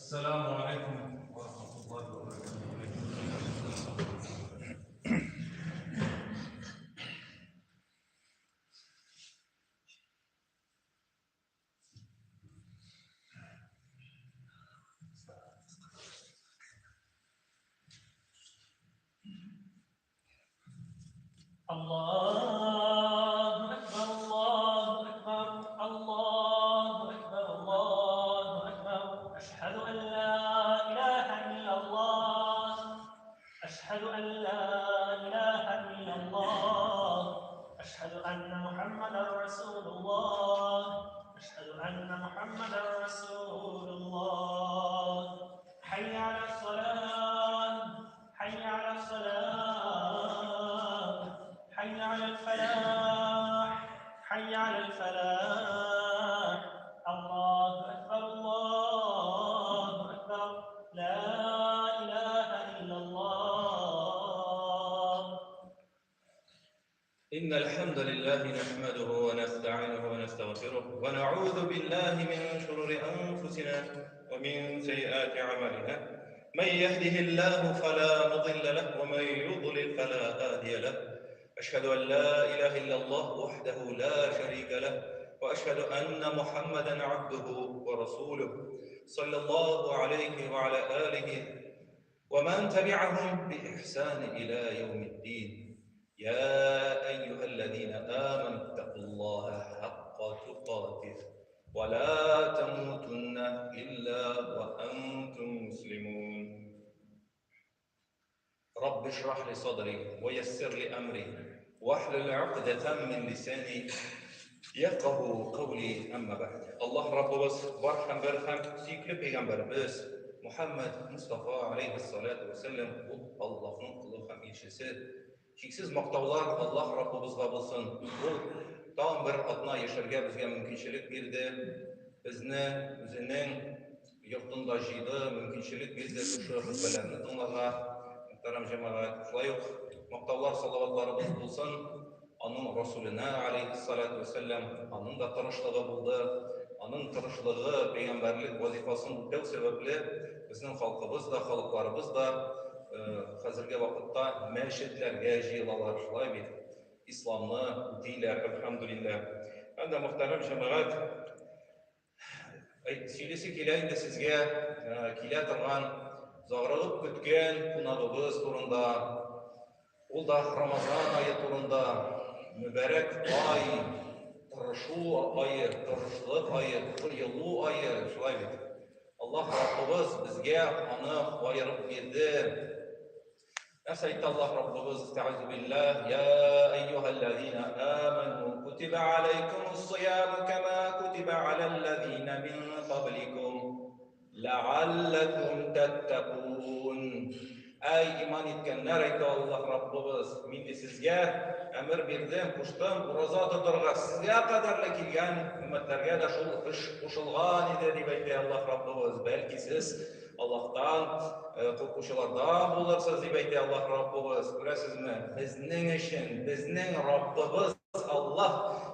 السلام عليكم ورحمة الله وبركاته. الله أكبر، الله أكبر، الله أكبر، الله أكبر. أشهد أن لا إله إلا الله، أشهد أن لا إله إلا الله، أشهد أن محمدا رسول الله، أشهد أن محمدا رسول الله. حي على الصلاة، حي على الصلاة، حي على الفلاح، حي على الفلاح. الله أكبر، الله أكبر، لا إله إلا الله. إن الحمد لله نحمده ونستعينه ونستغفره ونعوذ بالله من شرور أنفسنا ومن سيئات أعمالنا. من يهده الله فلا مضل له ومن يضلل فلا هادي له. أشهد أن لا إله إلا الله وحده لا شريك له، وأشهد أن محمدا عبده ورسوله صلى الله عليه وعلى آله ومن تبعهم بإحسان إلى يوم الدين. يا أيها الذين آمنوا اتقوا الله حق تقاته ولا تموتن إلا وأنتم مسلمون. رب اشرح لي صدري ويسر لي أمري واحلل عقدة من لساني يفقه قولي. أما بعد. Аллаһ Раббыбыз бар һәм бер һәм сөекле пәйгамбәребез Мухаммад Мустафа алейхиссалату вассалам ул Аллаһның колы һәм илчесе. Чиксез мактаулар Аллаһ Раббыбызга булсын. Ул тагын бер атна яшәргә безгә мөмкинчелек бирде. Безне үзенең йортында җыйды, мөмкинчелек бирде шушы хөтбәләрне тыңларга. Мөхтәрәм җәмәгать, шулай ук мактаулар, салаватларыбыз булсын аның Расуленә алейхиссалату вассалам, аның да тырышлыгы булды. Аның тырышлыгы, пәйгамбәрлек вазифасын үтәү сәбәпле безнең халкыбыз да, халыкларыбыз да хәзерге вакытта мәчетләргә җыелалар, шулай бит? Исламны үтиләр, әлхәмдүлилләһ. Һәм дә, мөхтәрәм җәмәгать, сөйлисе килә инде сезгә килә торган, зарыгып көткән кунагыбыз турында. Ул да Рамазан ае турында, мөбарәк ай, тырышу ае, тырышлык ае, тыелу ае, шулай бит. Аллаһ Раббыбыз безгә аны аерып бирде. Нәрсә әйтте Аллаһ Раббыбыз? Әстәгыйзу биллаһ, я әйюһәлләзина аману кутиба алейкумус сияму кама кутиба алалләзина мин кабликум ләалләкум тәттәкун. Әй, иман иткәннәр, әйтте Аллаһ Раббыбыз, мин ди сезгә әмер бирдем, куштым ураза тотарга. Сезгә кадәрле килгән өммәтләргә дә шул эш кушылган иде, дип әйтте Аллаһ Раббыбыз. Бәлки сез Аллаһтан куркучылардан булырсыз, дип әйтте Аллаһ Раббыбыз. Күрәсезме, безнең өчен, безнең Раббыбыз Аллаһ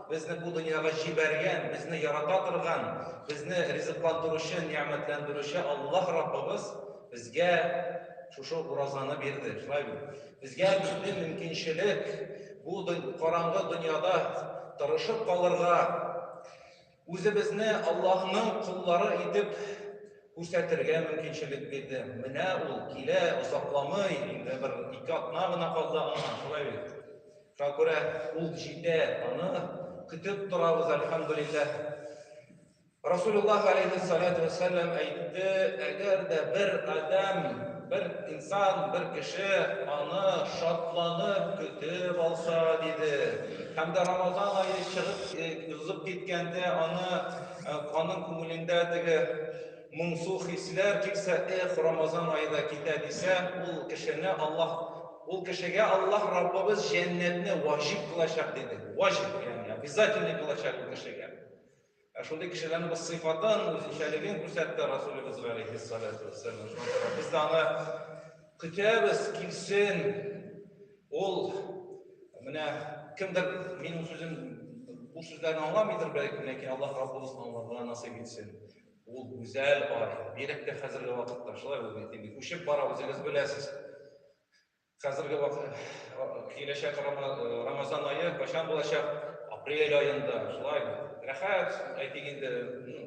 безне бу дөньяга җибәргән, безне ярата торган, безне ризыкландыручы, ни'мәтләндерүче Аллаһ Раббыбыз безгә шушы уразаны бирде. Шулай бит? Безгә бирде мөмкинчелек бу караңгы дөньяда тырышып калырга, үзебезне Аллаһның коллары итеп күрсәтергә мөмкинчелек бирде. Менә ул килә, озакламый, инде бер ике атна гына калды аңа, шулай бит? Шуңа күрә ул җитә, аны көтеп торабыз, әлхәмдүлилләһ. Расулуллаһ алейһиссалату вассалам әйтте, әгәр дә бер адәм, бер инсан, бер кеше аны шатланып көтеп алса, диде. Һәм дә Рамазан ае чыгып узып киткәндә аны аның күңелендә теге моңсу хисләр килсә, эх, Рамазан ае да китә дисә, ул кешене Аллаһ, ул кешегә Аллаһ Раббыбыз җәннәтне ваҗиб кылачак диде. Ваҗиб, ягъни обязательный кылачак ул кешегә. Ә шундый кешеләрнең бу сыйфатын, үзенчәлеген күрсәтте Расулыбыз галәйһиссалату вассалам. Шуңа күрә без дә аны көтәбез, килсен. Ул менә кемдер минем сүзем бу сүзләрне аңламыйдыр бәлки, ләкин Аллаһ Раббыбыз аңларга насыйп итсен. Ул гүзәл ай. Бигрәк тә хәзерге вакытта шулай ул бит инде күчеп бара, үзегез беләсез. Хәзерге вакыт киләчәк Рамазан ае кайчан булачак? Апрель аенда, шулай бит. Рәхәт, әйтик инде,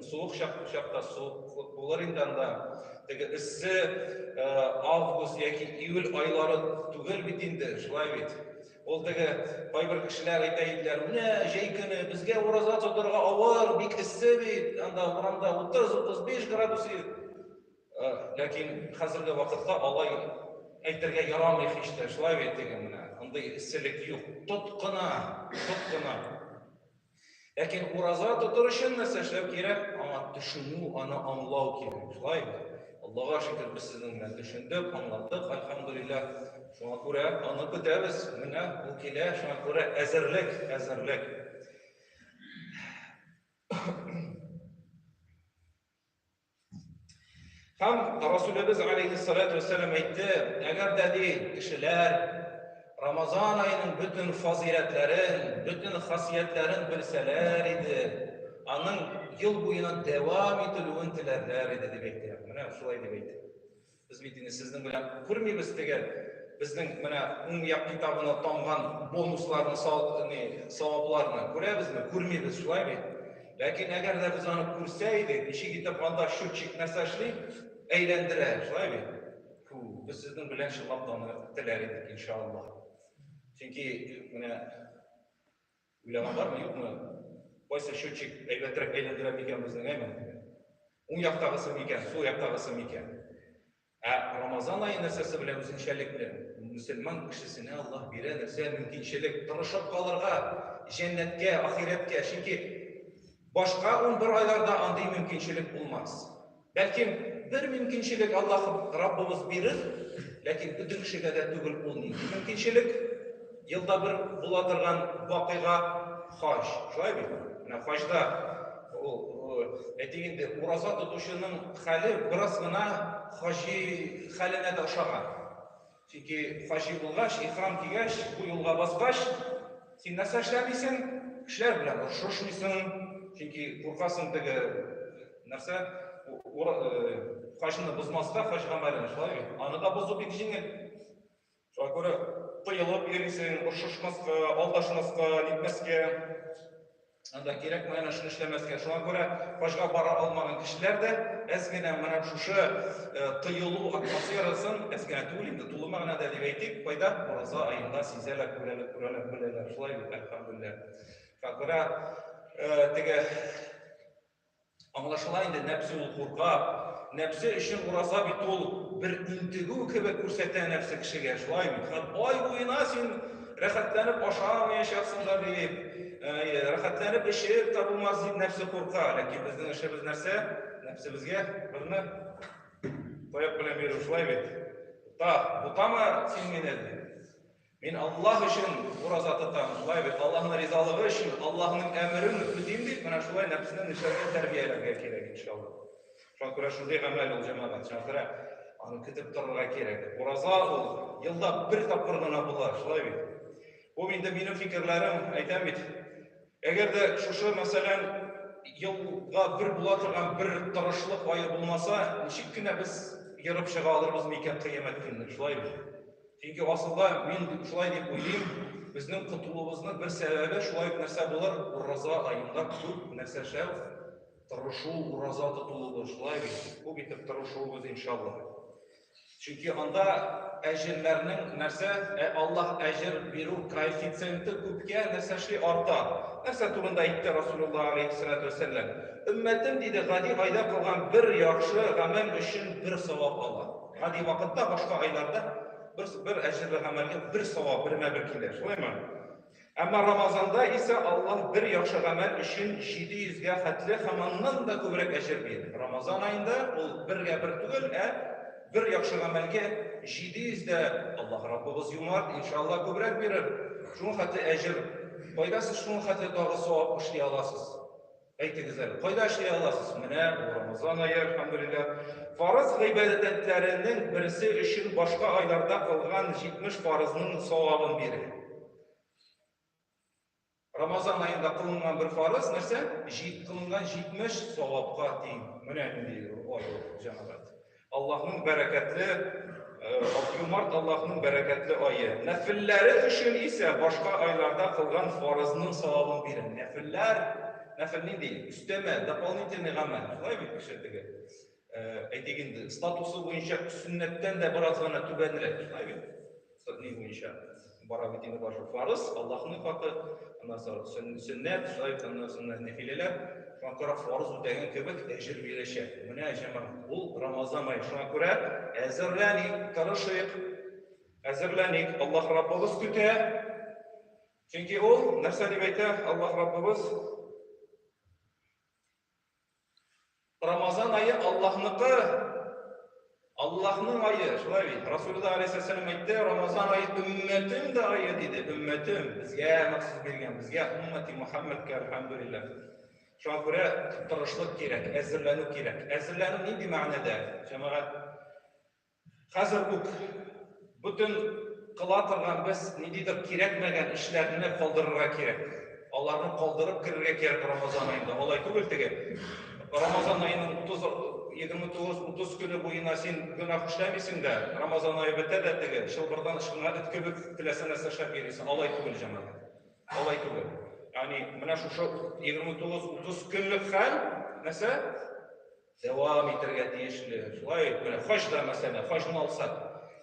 суык чак чакта суык булыр инде анда. Теге эссе август яки июль айлары түгел бит инде, шулай бит. Ул теге кайбер кешеләр әйтә иделәр, менә җәй көне безгә ураза тотарга авыр, бик эссе бит, анда урамда 30-35 градус. Ләкин хәзерге вакытта алай әйтергә ярамый һич тә, шулай бит теге менә. Андый эсселек юк. Тот кына, тот кына. Ләкин ураза тотыр өчен нәрсә эшләү кирәк? Аңа төшенү, аны аңлау кирәк. Шулай бит? Аллага шөкер, без сезнең белән төшендек, аңладык, альхамдулиллаһ. Шуңа күрә аны көтәбез. Менә ул килә, шуңа күрә әзерлек, әзерлек. Һәм Расулебез алейхиссалату вассалам әйтте, әгәр дә ди кешеләр Рамазан аеның бөтен фазыйләтләрен, бөтен хасиятләрен белсәләр иде, аның ел буена дәвам ителүен теләрләр иде дип әйтте. Менә шулай дип әйтте. Без бит инде сезнең белән күрмибез теге безнең менә уң як китабына тамган бонусларны, савапларны күрәбезме? Күрмибез, шулай бит? Ләкин әгәр дә без аны күрсә идек, ничек итеп анда счетчик нәрсә эшли? Әйләндерә, шулай бит? Фу, без сезнең белән чынлап та аны теләр идек, иншалла. Чөнки менә Уйлаган бармы, юкмы? Кайсы счетчик әйбәтрәк әйләндерә микән безнең, әйме? Уң яктагысы микән, сул яктагысы микән? Ә Рамазан ае нәрсәсе белән үзенчәлекле? Мөселман кешесенә Аллаһ бирә нәрсә? Мөмкинчелек тырышып калырга, җәннәткә, ахирәткә. Чөнки башка 11 айларда андый мөмкинчелек булмас. Бәлкем, бер мөмкинчелек Аллаһ Раббыбыз бирер, ләкин бөтен кешегә дә түгел ул нинди мөмкинчелек? Елда бер була торган вакыйга хаҗ. Шулай бит? Менә хаҗда ул, әйтик инде, ураза тотучының хәле бераз гына хаҗи хәленә дә ошаган. Чөнки хаҗи булгач, ихрам кигәч, бу юлга баскач, син нәрсә эшләмисең? Кешеләр белән орышышмыйсың, чөнки куркасың теге нәрсә хаҗны бозмаска, хаҗ гамәлен, шулай бит? Аны да бозу бик җиңел. Шуңа күрә тыелып йөрисең, орышышмаска, алдашмаска, нитмәскә. Анда кирәкмәгән эшне эшләмәскә. Шуңа күрә хаҗга бара алмаган кешеләр дә әз генә менә шушы э, тыелу атмосферасын, әз генә түгел инде, тулы мәгънәдә дип әйтик, кайда ураза аенда сизәләр, күрәләр, күрәләр, беләләр. Шулай бит, әлхәмдүлилләһ. Шуңа күрә э, теге Аңлашыла инде, нәпсе ул курка. Нәпсе өчен ураза бит ул бер интегү кебек күрсәтә нәпсе кешегә, шулай бит? Һәм ай буена син рәхәтләнеп ашамаячаксың да дип, рәхәтләнеп эчеп тә булмас дип нәпсе курка. Ләкин безнең эшебез нәрсә? Нәпсебезгә берне таяк белән бирү, шулай бит? Бута, бутама син мине дип. Мин Аллаһ өчен ураза тотам, шулай бит, Аллаһның ризалыгы өчен, Аллаһның әмерен үтим дип, менә шулай нәфесне нишләргә, тәрбияләргә кирәк, иншалла. Шуңа күрә шундый гамәл ул, җәмәгать. Шуңа күрә аны көтеп торырга кирәк. Ураза ул елда бер тапкыр гына була, шулай бит. Бу инде минем фикерләрем, әйтәм бит. Әгәр дә шушы, мәсәлән, елга бер була торган бер тырышлык ае булмаса, ничек кенә без ерып чыга алырбыз микән кыямәт көнне, шулай бит. Чөнки асылда мин шулай дип уйлыйм, безнең котылуыбызның бер сәбәбе шулай ук нәрсә булыр? Ураза аенда күп нәрсә эшләү, тырышу, ураза тотуыбыз, шулай бит? Күп итеп тырышуыбыз, иншалла. Чөнки анда әҗерләрнең нәрсә, ә Аллаһ әҗер бирү коэффициенты күпкә нәрсә эшли арта. Нәрсә турында әйтте Расулуллаһ алейһиссалату вәссәлам? Өммәтем, диде, гади айда кылган бер яхшы гамәл өчен бер савап ала. Гади вакытта, башка айларда бер, бер әҗерле гамәлгә бер савап, бермә-бер килә. Шулаймы? Әмма Рамазанда исә Аллаһ бер яхшы гамәл өчен 700 гә хәтле һәм аннан да күбрәк әҗер бирә. Рамазан аенда ул бергә бер түгел, ә бер яхшы гамәлгә 700 дә Аллаһ Раббыбыз юмарт, иншалла күбрәк бирер. Шуның хәтле әҗер. Кайда сез шуның хәтле тагы савап эшли аласыз? Әйтегез әле, кайда эшли аласыз? Менә бу Рамазан ае, әлхәмдүлилләһ. Фарыз гыйбадәтләренең берсе өчен башка айларда кылган 70 фарызның савабын бирә. Рамазан аенда кылынган бер фарыз нәрсә? Җит кылынган 70 савапка тиң. Менә нинди ай ул, җәмәгать. Аллаһның бәрәкәтле Юмарт Аллаһның бәрәкәтле ае. Нәфелләре өчен исә башка айларда кылган фарызның савабын бирә. Нәфелләр, нәфел нинди? Өстәмә, дополнительный гамәл. Шулай бит кеше теге. Әйтик инде, статусы буенча сөннәттән дә бераз гына түбәнрәк. Шулай бит? Ни буенча бара бит инде башы фарыз, Аллаһның хакы, аннан соң сөннәт, шулай ук аннан соң нәфиләләр. Шуңа күрә фарыз үтәгән кебек әҗер бирәчәк. Менә җәмәгать, ул Рамазан ае. Шуңа күрә әзерләник, тырышыйк. Әзерләник, Аллаһ Раббыбыз көтә. Чөнки ул нәрсә дип әйтә Аллаһ Раббыбыз? Рамазан ае Аллаһныкы. Аллаһның ае, шулай бит. Расулуллаһ алейһиссалам әйтте, Рамазан ае өммәтем дә ае диде. Өммәтем безгә махсус биргән, безгә уммати Мухаммадка альхамдулиллаһ. Шуңа күрә тырышлык кирәк, әзерләнү кирәк. Әзерләнү нинди мәгънәдә? Җәмәгать, хәзер үк бөтен кыла торган без ниндидер кирәкмәгән эшләрне калдырырга кирәк. Аларны калдырып керергә кирәк Рамазан аенда. Алай түгел теге. Рамазан аеның 30 29-30 көне буена син гөнаһ эшләмисең дә, Рамазан ае бетә дә теге чылбырдан ычкынган эт кебек теләсә нәрсә эшләп йөрисең. Алай түгел, җәмәгать. Алай түгел. Ягъни менә шушы 29-30 көнлек хәл нәрсә? Дәвам итәргә тиешле. Шулай бит, менә хаҗ да мәсәлән, хаҗны алсак,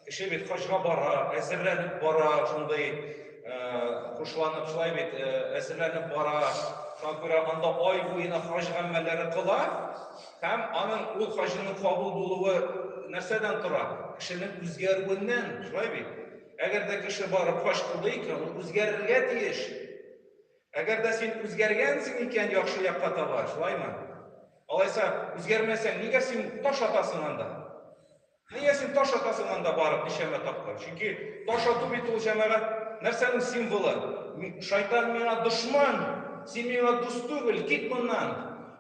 кеше бит хаҗга бара, әзерләнеп бара, шундый хушланып, шулай бит, әзерләнеп бара. Шуңа күрә анда ай буена хаҗ гамәлләре кыла һәм аның ул хаҗының кабул булуы нәрсәдән тора? Кешенең үзгәрүеннән, шулай бит. Әгәр дә кеше барып хаҗ кылды икән, ул үзгәрергә тиеш. Әгәр дә син үзгәргәнсең икән яхшы якка таба, шулаймы? Алайса, үзгәрмәсәң, нигә син таш атасың анда? Нигә син таш атасың анда барып ничәмә тапкыр? Чөнки таш ату бит ул җәмәгать нәрсәнең символы? Шайтан миңа дошман, син миңа дус түгел, кит моннан.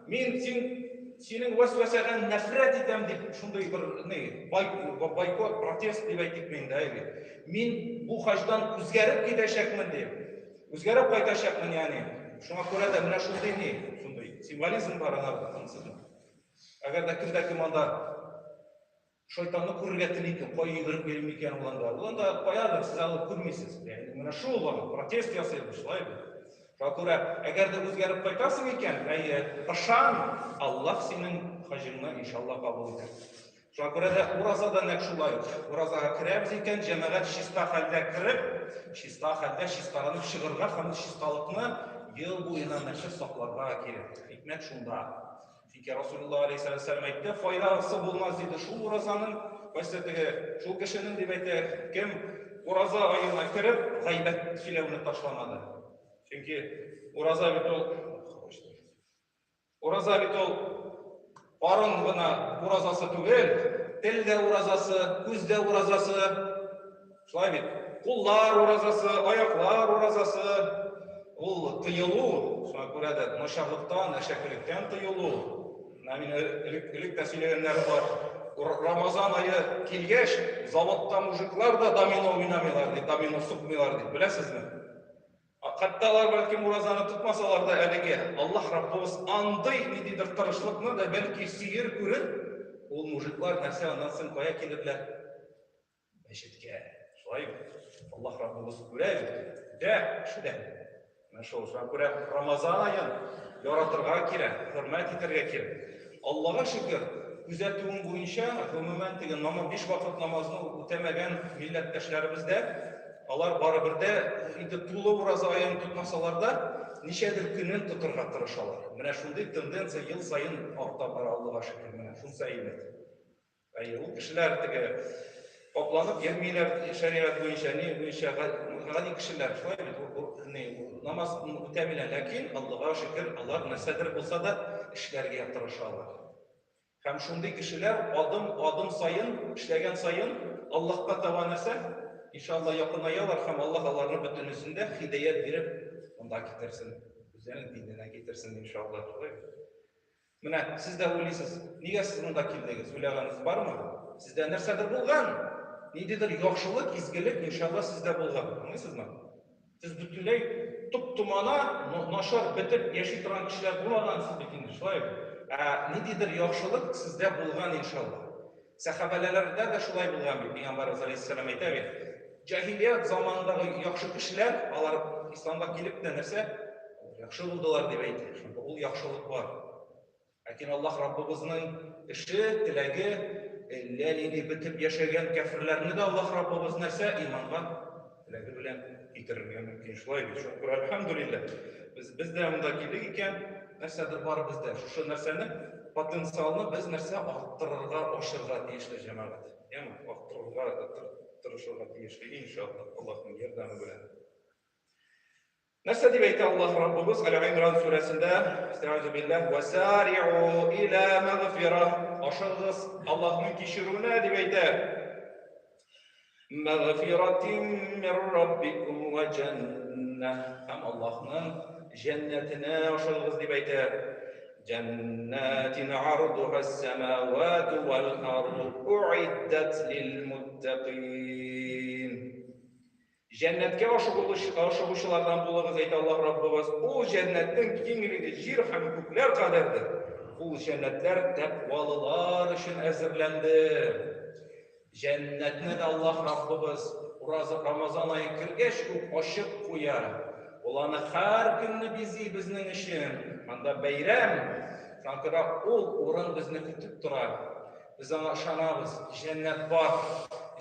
Мин син синең вәсвәсәдән нәфрәт итәм дип шундый бер ни бойкот, протест дип әйтикме инде, әйе. Мин бу хаҗдан үзгәреп китәчәкмен дип. Үзгәреп кайтачакмын, ягъни. Шуңа күрә дә менә шундый ни, шундый символизм бар аңарда, аңлыйсызмы? Әгәр дә кем дә кем анда шайтанны күрергә тели икән, кая йөгереп йөри микән ул анда? Ул анда каядыр, сез аны күрмисез. Ягъни менә шул аны протест ясый, шулай бит. Шуңа күрә, әгәр дә үзгәреп кайтасың икән, әйе, ышан, Аллаһ синең хаҗыңны иншалла кабул итәр. Шуңа күрә дә ураза да нәкъ шулай ук. Уразага керәбез икән, җәмәгать чиста хәлдә кереп, чиста хәлдә чистарынып чыгырга һәм ул чисталыкны ел буена нәрсә сакларга кирәк. Хикмәт шунда. Чөнки Расулуллаһ алейһиссалам әйтте, файдасы булмас диде шул уразаның, кайсы теге шул кешенең дип әйтә, кем ураза аена кереп, гайбәт сөйләүне ташламады. Чөнки ураза бит ул Ураза бит ул карын гына уразасы түгел, тел дә уразасы, күз дә уразасы. Шулай бит. Куллар уразасы, аяклар уразасы. Ул тыелу, шуңа күрә дә начарлыктан, әшәкелектән тыелу. Менә мин элек, элек тә сөйләгәннәре бар. Рамазан ае килгәч, заводта мужиклар да домино уйнамыйлар ди, домино сукмыйлар ди. Беләсезме? Хәтта алар бәлкем уразаны тотмасалар да әлеге Аллаһ Раббыбыз андый ниндидер тырышлыкны да бәлки сөер күрер, ул мужиклар нәрсә аннан соң кая килерләр? Мәчеткә. Шулай бит. Аллаһ Раббыбыз күрә бит. Дә, кешедән. Менә шул, шуңа күрә Рамазан аен яратырга кирәк, хөрмәт итәргә кирәк. Аллага шөкер, күзәтүем буенча, гомумән теге намаз, биш вакыт намазны үтәмәгән милләттәшләребез дә, алар барыбер дә инде тулы ураза аен тотмасалар да, ничәдер көнен тотырга тырышалар. Менә шундый тенденция ел саен арта бара, Аллага шөкер, менә шунысы әйбәт. Әйе, ул кешеләр теге капланып йөрмиләр шәригать буенча, ни буенча, гади кешеләр, шулай бит, ни, намаз үтәмиләр, ләкин Аллага шөкер, алар нәрсәдер булса да эшләргә тырышалар. Һәм шундый кешеләр адым-адым саен, эшләгән саен Аллаһка таба нәрсә? Иншалла якынаялар һәм Аллаһ аларны бөтенесен дә һидаять биреп монда китерсен, үзенең диненә китерсен, иншалла. Шулай бит? Менә сез дә уйлыйсыз, нигә сез монда килдегез? Уйлаганыгыз бармы? Сездә нәрсәдер булган. Ниндидер яхшылык, изгелек, иншалла, сездә булган. Аңлыйсызмы? Сез бөтенләй туп-томана, начар бетеп яши торган кешеләр булмагансыз бит инде, шулай бит? Ә ниндидер яхшылык сездә булган, иншалла. Сәхабәләрдә дә шулай булган бит, Пәйгамбәрбез алейһиссәлам әйтә бит. Җаһилият заманындагы яхшы кешеләр, алар исламга килеп тә нәрсә? Яхшы булдылар дип әйтә. Шунда ул яхшылык бар. Ләкин Аллаһ Раббыбызның эше, теләге, әллә нинди бетеп яшәгән кәферләрне дә Аллаһ Раббыбыз нәрсә? Иманга теләге белән китерергә мөмкин. Шулай бит. Шуңа күрә әлхәмдүлилләһ. Без без дә монда килдек икән, нәрсәдер бар бездә. Шушы нәрсәне, потенциалны без нәрсә арттырырга, ачырга тиешле җәмәгать. Яме, арттырырга тырышырга тиешле, иншаллаһ, Аллаһның ярдәме белән. Нәрсә дип әйтә Аллаһ Раббыбыз Әл-Имран сүрәсендә? Әстәгыйзу биллаһ, "Ва сари'у иля мәгъфира". Ашыгыгыз Аллаһның кичерүенә дип әйтә. Мәгъфиратин мир раббикум ва җәннә. Һәм Аллаһның җәннәтенә ашыгыгыз дип әйтә. Җәннәтин ардуха ас-самавату вал арду уиддат лил муттакин. Җәннәткә ашыгучылардан булыгыз, әйтә Аллаһ Раббыбыз. Ул җәннәтнең киңлеге җир һәм күкләр кадәрдер. Ул җәннәтләр тәкъвалылар өчен әзерләнде. Җәннәтне дә Аллаһ Раббыбыз ураза Рамазан ае кергәч үк ачып куя. Ул аны һәр көнне бизи безнең өчен. Анда бәйрәм. Шуңа күрә ул урын безне көтеп тора. Без аңа ышанабыз, җәннәт бар,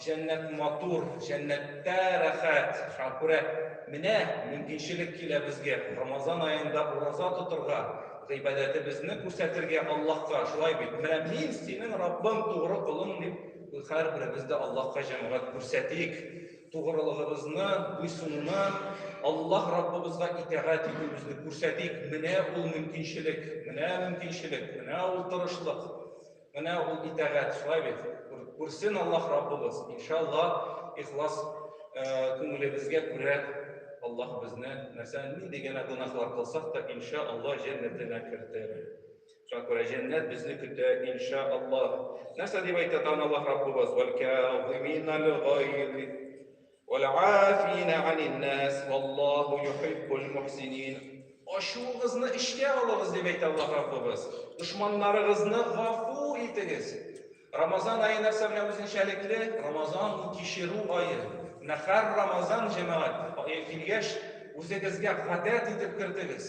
җәннәт матур, җәннәттә рәхәт. Шуңа күрә менә мөмкинчелек килә безгә Рамазан аенда ураза тотырга, гыйбадәтебезне күрсәтергә Аллаһка. Шулай бит? Менә мин синең Раббың, тугры колың дип, һәрберебез дә Аллаһка җәмәгать күрсәтик. Тугрылыгыбызны, буйсынуны, Аллаһ Раббыбызга итагать итүебезне күрсәтик. Менә ул мөмкинчелек, менә мөмкинчелек, менә ул тырышлык. Менә ул итагать, шулай бит? Күрсен Аллаһ Раббыбыз. Иншалла, ихлас күңелебезгә күрә Аллаһ безне, нәрсә, нинди генә гөнаһлар кылсак та, иншалла, җәннәтенә кертер. Шуңа күрә җәннәт безне көтә, иншалла. Нәрсә дип әйтә тагын Аллаһ Раббыбыз? Вәл кәзиминәл гайз вәл афина анин нас валлаһу юхиббул мухсинин. Ачуыгызны эчкә алыгыз, дип әйтә Аллаһ Раббыбыз. Дошманнарыгызны гафу итегез. Рамазан ае нәрсә белән үзенчәлекле? Рамазан ул кичерү ае. Менә һәр Рамазан, җәмәгать, ае килгәч, үзегезгә гадәт итеп кертегез.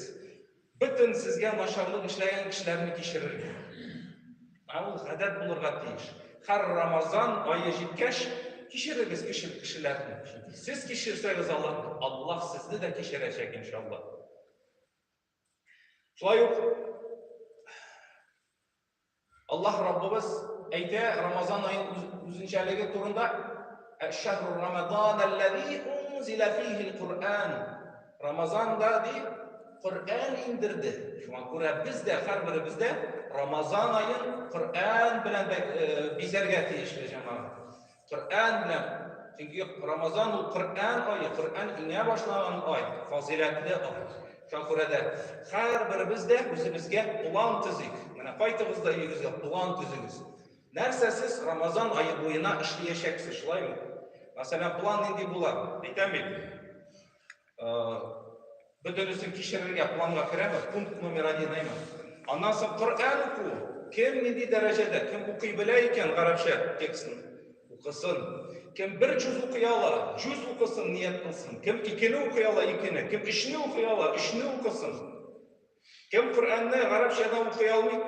Бөтен сезгә начарлык эшләгән кешеләрне кичерергә. Ә ул гадәт булырга тиеш. Һәр Рамазан ае җиткәч, кичерегез кеше кешеләрне. Чөнки сез кичерсәгез аларны, Аллаһ сезне дә кичерәчәк, иншаллаһ. Шулай ук Аллаһ Раббыбыз әйтә Рамазан аен үзенчәлеге турында Шәһру Рамадан аллази унзила фихил Куръан. Рамазанда ди Коръән индерде. Шуңа күрә без дә һәрберебез дә Рамазан аен Коръән белән бизәргә тиешле җәмәгать. Коръән белән. Чөнки Рамазан ул Коръән ае, Коръән иңә башлаган ай, фазыйләтле ай. Шуңа күрә дә һәрберебез дә үзебезгә план төзик. Менә кайтыгыз да өегезгә план төзегез. Нәрсә сез Рамазан ае буена эшләячәксез, шулаймы? Мәсәлән, план нинди була? Әйтәм бит. Бөтенесен кичерергә планга керәме? Пункт номер один, әйме? Аннан соң Коръән уку. Кем нинди дәрәҗәдә, кем укый белә икән гарәпчә текстын, укысын. Кем бер җүз укый ала, җүз укысын, ният кылсын. Кем икене укый ала, икене. Кем өчне укый ала, өчне укысын. Кем Коръәнне гарәпчәдән укый алмый,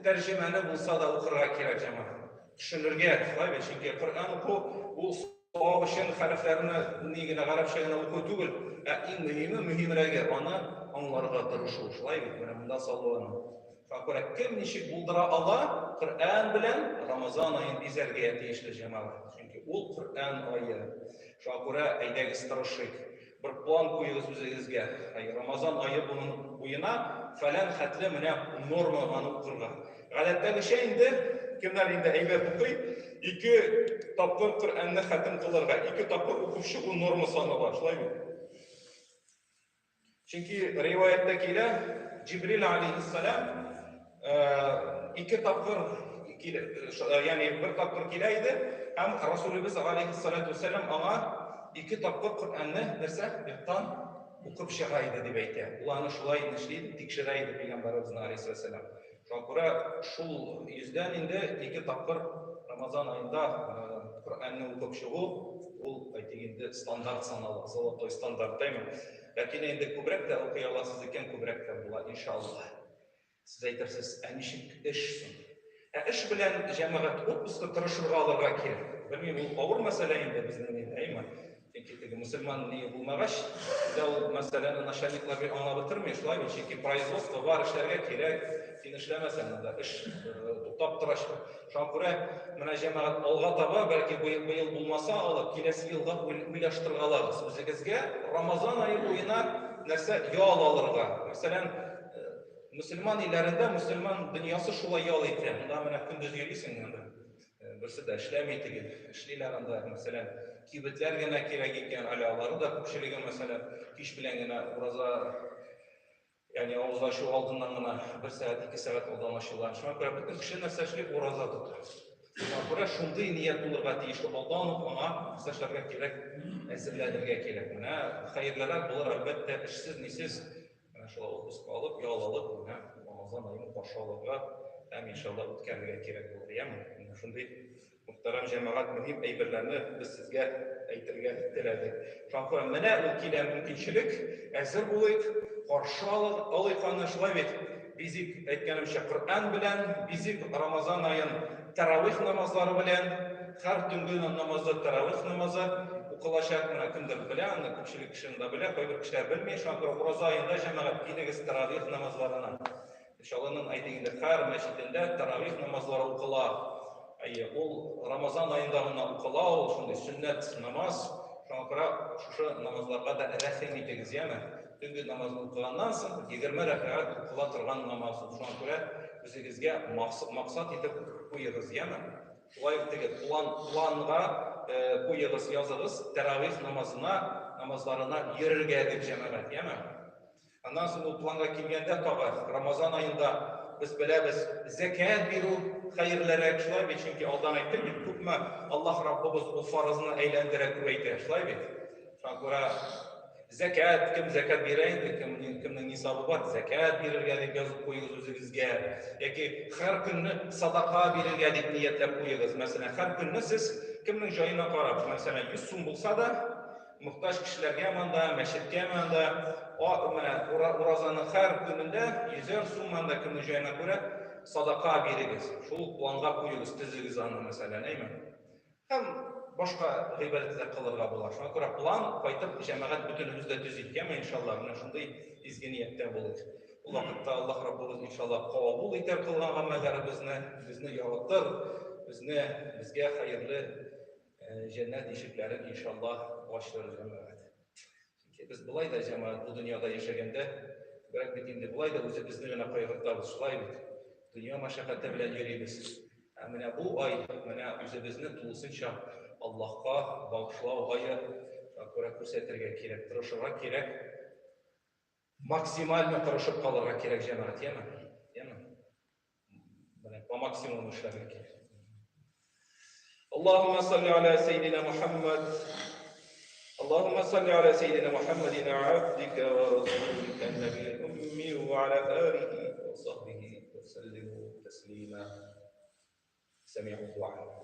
тәрҗемәне булса да укырга кирәк, җәмәгать. Төшенергә, шулай бит? Чөнки Коръән уку ул савап өчен хәрефләрне ни генә гарәпчә генә уку түгел, ә иң мөһиме, мөһимрәге аны аңларга тырышу. Шулай бит? Менә монда салу аны. Шуңа күрә кем ничек булдыра ала, Коръән белән Рамазан аен бизәргә тиешле, җәмәгать. Чөнки ул Коръән ае. Шуңа күрә әйдәгез тырышыйк. Бер план куегыз үзегезгә. Әй, Рамазан ае буның буена фәлән хәтле менә норма аны укырга. Гадәттәгечә инде, кемнәр инде әйбәт укый, ике тапкыр Коръәнне хәтем кылырга, ике тапкыр укып чыгу норма санала, шулай бит? Чөнки риваятьтә килә, Җибрил алейһиссалам ике тапкыр килә, ягъни бер тапкыр килә иде һәм Расулыбыз алейһиссалату вассалам аңа. ике тапкыр Коръәнне нәрсә? Яттан укып чыга иде дип әйтә. Ул аны шулай эшли иде, тикшерә иде пәйгамбәребезне алейһиссәлам. Шуңа күрә шул йөздән инде ике тапкыр Рамазан аенда Коръәнне укып чыгу ул әйтик инде стандарт санала, золотой стандарт дәйме. Ләкин инде күбрәк тә укый аласыз икән, күбрәк тә була, иншаллаһ. Сез әйтерсез, ә ничек эш соң? Ә эш белән җәмәгать отпуска тырышырга алырга кирәк. Белмим, ул авыр мәсьәлә инде безнең илдә, әйме? Чөнки теге мөселман ни булмагач, бездә ул мәсьәләне начальниклар бик аңлап бетерми, шулай бит? Чөнки производство бар, эшләргә кирәк. Син эшләмәсәң, анда эш туктап тора. Шуңа күрә менә җәмәгать алга таба, бәлки быел булмаса алып, киләсе елга уйлаштыргалагыз. Үзегезгә Рамазан ае буена нәрсә ял алырга. Мәсәлән, мөселман илләрендә мөселман дөньясы шулай ял итә. Монда менә көндез йөрисең анда. Берсе дә эшләми теге. Эшлиләр анда, мәсәлән, кибетләр генә кирәк икән, әле алары да күпчелеге, мәсәлән, кич белән генә ураза, ягъни авыз ачу алдыннан гына бер сәгать, ике сәгать алдан ачыла. Шуңа күрә бөтен кеше нәрсә эшли? Ураза тота. Шуңа күрә шундый ният булырга тиеш, алдан ук аңа нәрсә эшләргә кирәк? Әзерләнергә кирәк. Менә хәерлерәк булыр, әлбәттә, эшсез, нисез Менә шулай отпуск алып, ял алып, менә Рамазан аен каршы алырга һәм иншалла үткәрергә кирәк булыр, яме? Менә шундый мөхтәрәм җәмәгать мөһим әйберләрне без сезгә әйтергә теләдек. Шуңа күрә менә ул килә мөмкинчелек, әзер булыйк, каршы алыйк аны, шулай бит? Бизик, әйткәнемчә, Коръән белән, бизик Рамазан аен тәравих намазлары белән, һәр төнге намазда тәравих намазы укылачак. Менә кемдер белә аны, күпчелек кеше да белә, кайбер кешеләр белми. Шуңа күрә ураза аенда җәмәгать килегез тәравих намазларына. Чаллының әйтик инде һәр мәчетендә тәравих намазлары укыла. Әйе, ул Рамазан аенда гына укыла, ул шундый сөннәт намаз. Шуңа күрә шушы намазларга да рәхим итегез, яме. Төнге намазны укыганнан соң 20 рәкәгать укыла торган намаз ул. Шуңа күрә үзегезгә максат итеп куегыз, яме. Шулай ук теге план планга куегыз, языгыз тәравих намазына, намазларына йөрергә дип җәмәгать, яме. Аннан соң ул планга килгәндә тагы Рамазан аенда без беләбез, зәкят бирү хәерлерәк, шулай бит, чөнки алдан әйттем бит, күпме Аллаһ Раббыбыз ул фарызны әйләндерә, күбәйтә, шулай бит. Шуңа күрә зәкят, кем зәкят бирә инде, кемнең, кемнең нисабы бар, зәкят бирергә дип язып куегыз үзегезгә. Яки һәр көнне садака бирергә дип ниятләп куегыз. Мәсәлән, һәр көнне сез кемнең җаена карап, мәсәлән, 100 сум булса да, Мохтаҗ кешеләргә монда, мәчеткә монда, менә уразаның һәр көнендә йөзәр сум монда кемнең җаена күрә садака бирегез. Шул планга куегыз, төзегез аны, мәсәлән, әйме? Һәм башка гыйбадәтләр кылырга була. Шуңа күрә план кайтып җәмәгать бөтенебез дә төзик, яме, иншалла, менә шундый изге нияттә булыйк. Ул вакытта Аллаһ Раббыбыз иншалла кабул итәр кылган гамәлләребезне, безне яратыр, безне безгә хәерле Җәннәт ишекләрен иншаллаһ ачыр җәмәгать. Чөнки без болай да җәмәгать бу дөньяда яшәгәндә, күбрәк бит инде болай да үзебезне генә кайгыртабыз, шулай бит. Дөнья мәшәкате белән йөрибез. Ә менә бу ай, менә үзебезне тулысынча Аллаһка багышлау ае, шуңа күрә күрсәтергә кирәк, тырышырга кирәк. Максимально тырышып калырга кирәк җәмәгать, яме? Яме? Менә по максимуму эшләргә кирәк. اللهم صل على سيدنا محمد اللهم صل على سيدنا محمد عبدك ورسولك النبي الأمي وعلى آله وصحبه وسلم تسليما سميع الدعاء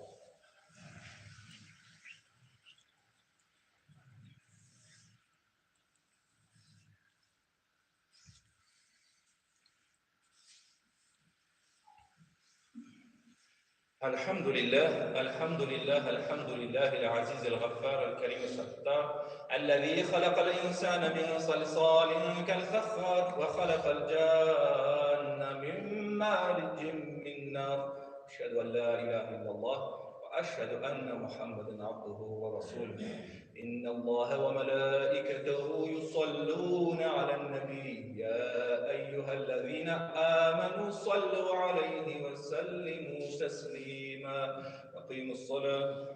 الحمد لله الحمد لله الحمد لله العزيز الغفار الكريم الستار الذي خلق الإنسان من صلصال كالفخار وخلق الجان من مارج من نار أشهد أن لا إله إلا الله وأشهد أن محمدا عبده ورسوله إن الله وملائكته يصلون على النبي يا أيها الذين آمنوا صلوا عليه وسلموا تسليما أقيموا الصلاة.